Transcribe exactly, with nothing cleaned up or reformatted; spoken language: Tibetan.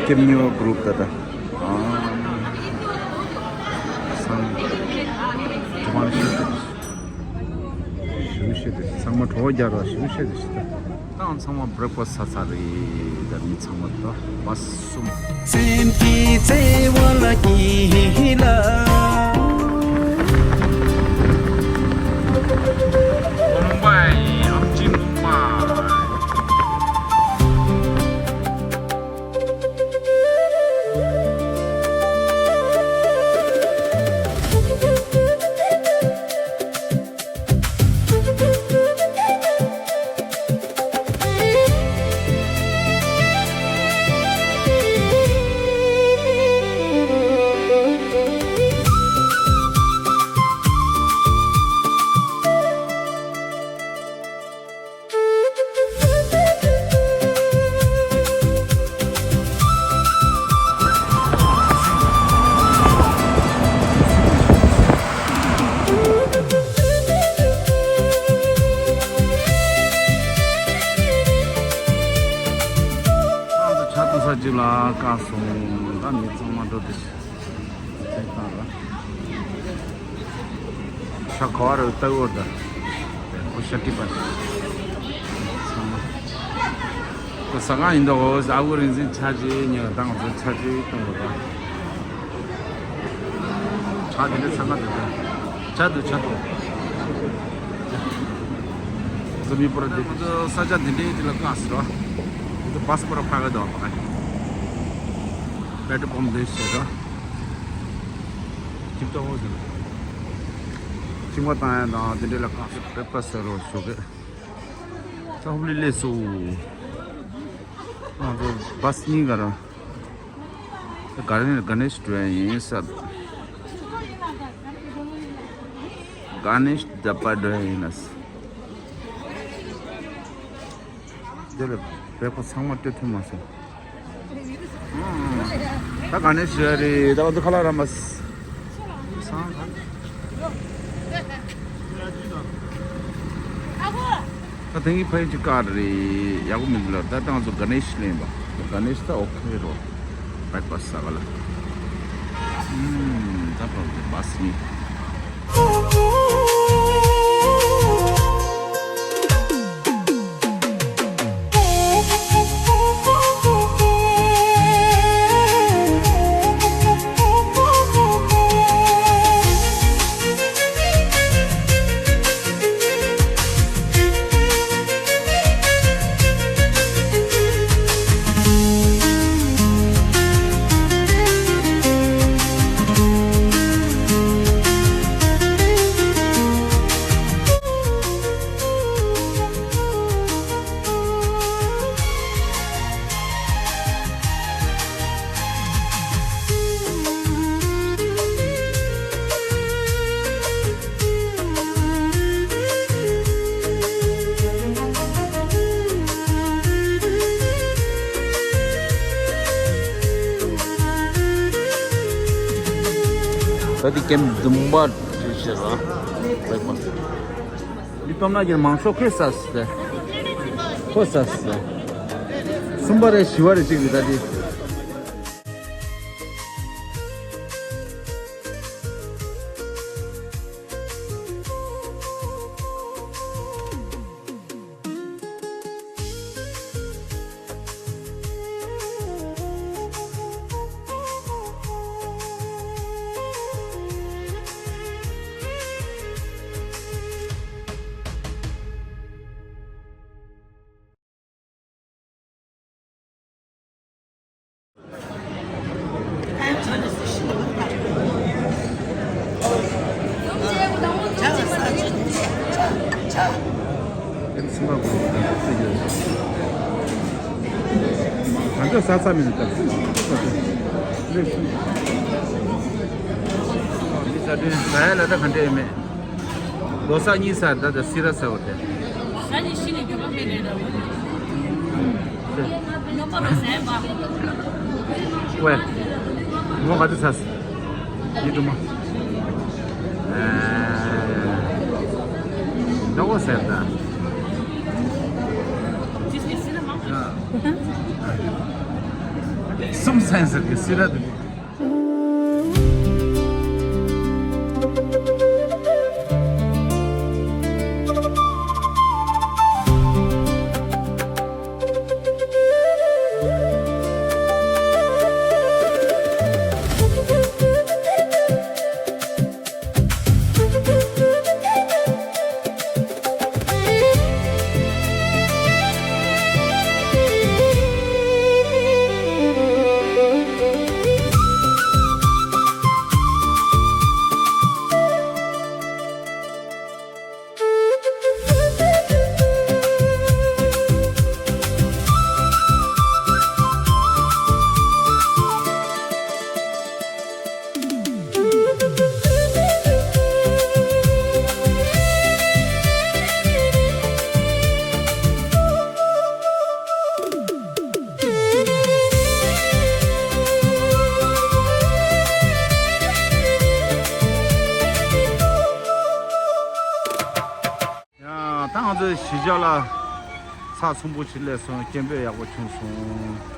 ཀེམ་ཉོ་གུ་རུབ་ད་ད། ཨ། སང་། ཇོ་ཧན་ཤེ་ཏི། ཞུ་ཤེ་ཏི། ཚང་མ་གྲོགས་རྒྱག་རོགས། ཞུ་ཤེ་ཏི་ཞིག་ད། ད་ཚང་མ་བྷི་རེག་ཕ་སི་ཊི་ཟ་ཚར་རེད། ད་མི་ཚང་མ་ད་བ་སུམ། སེམས་ཀྱི་བརྩེ་བ་ལ་སྐྱིད་ལ། མུམ་བྷའི་ཨམ་ཆི་མུམ་བྷའི། ང་ཚོ་ཇ་འཐུང་ས་ཅིག་ལ་བཀག་སོང་། ད་མི་ཚང་མ་འགྲོ་དེ། ཤ་ག་བ་རུ་ལྟ་བུར་ད། ཁོ་ཤ་ཀི་པ། ཚང་མ། ཁོ་ཟ་ཁང་ཡིན་ད། འོ་ཨ་ཁུ་རིག་འཛིན་ཆ་ཅི་ཉེ་བ་དང་ཚོ་ཆ་ཅི་གཏོང་བ་ད། ཆ་དེ་འདྲ་ཚ་ཁ་དེ་ད། ཆ་དུ་ཆ་དུ། ཚོ་མི་པོ་ར་དེ་ཚོ་ས་ཆ་དེ་འདྲའི་དེ་ལ་བཀག་སོང་ར། དེ་ཚོ་བ་སི་པོ་ར་ཕ་ག་དང་བ་ག། པེ་ཏྲོལ་པམ་དེ་ཟེར་ར། ཅིབ་ཏོག་ཧོ་ཟེར། ཅིང་བ་བཏང་ཡ་དང་དེ་འདྲའི་ལ་ཁང་བཀྲ་ཤིས་པ་ཟེར་རོ་ཞོགས་ཀས། ས་ཧུ་ལི་ལས་སུ། ང་ཚོ་བ་སི་གཉིས་ཀ་ར། ག་ནེ་ག་ནེ་ཤི་འགྲོ་ཡ་ཡིན་ས། ག་ནེ་ཤི་ད་པ་འགྲོ་ཡ་ཡིན་ན་ས། འདི་ལ་བོད་པ་ཚང་མ་སྤྲོད་ཐུབ་མ་སོང་། ད་ག་ནས་ཞུ་ཡ་རེད། ད་ང་ཚོ་ཁ་ལག་ར་མ་ས། ད་དེང་གི་ཕ་ཡུལ་གྱི་ཀར་རེད། ཡག་པོ་མི་འདུག་ལ། ད་ད་ང་ཚོ་ག་ནེ་ཤི་ལེན་པ། ག་ནེ་ཤི་ད་ཨོ་ཁེ་རོ། བེག་ཕ་སི་ཊི་ཟ་ག་ལ། ཨུམ། ད་བ་སི་ནི། ད་དེ་ཀེམ་བདུན་པ་བྲིས་ཤེར་བ། མི་སྟོབས་ན་གྱིར་མང་ཤོས་ཁོས་ཟ་སི། ཁོས་ཟ་སི། གསུམ་པ་རེ་བཞི་བ་རེ་གཅིག་རེ་ད་དེ། ག་འདྲ་ས་ས་མིན་ད། མི་ས་དོན་ས་ཡ་ལ་ད་ག་འདྲ་ཡོད་མེད། ལོ་གསར་གཉིས་ས་ད་ད་སི་ར་ས་བ་དེ། ས་ནི་ཤི་ནས་འགྱོད་པ་མེད་ནས་ད། ཉོ་པ་རོ་ཟས་པ། ཝེ། ངོ་ག་དུས་ས་སི། ཡིད་དུ་མ། ཨེ། ད་འོ་ཟེར་ད། ཅི་སི་སི་ན་མང་། ཨ། གསུམ་ཚན་ཟེར་གི་སི་ར་དེ། ཡང་ད་ང་ཚོའི་གཞིས་ཆགས་ལ་ཚྭ་ཚོང་པོ་ཞིག་སླེབས་སོང་། སྐད་འབོད་ཡག་པོ་བྱུང་སོང་།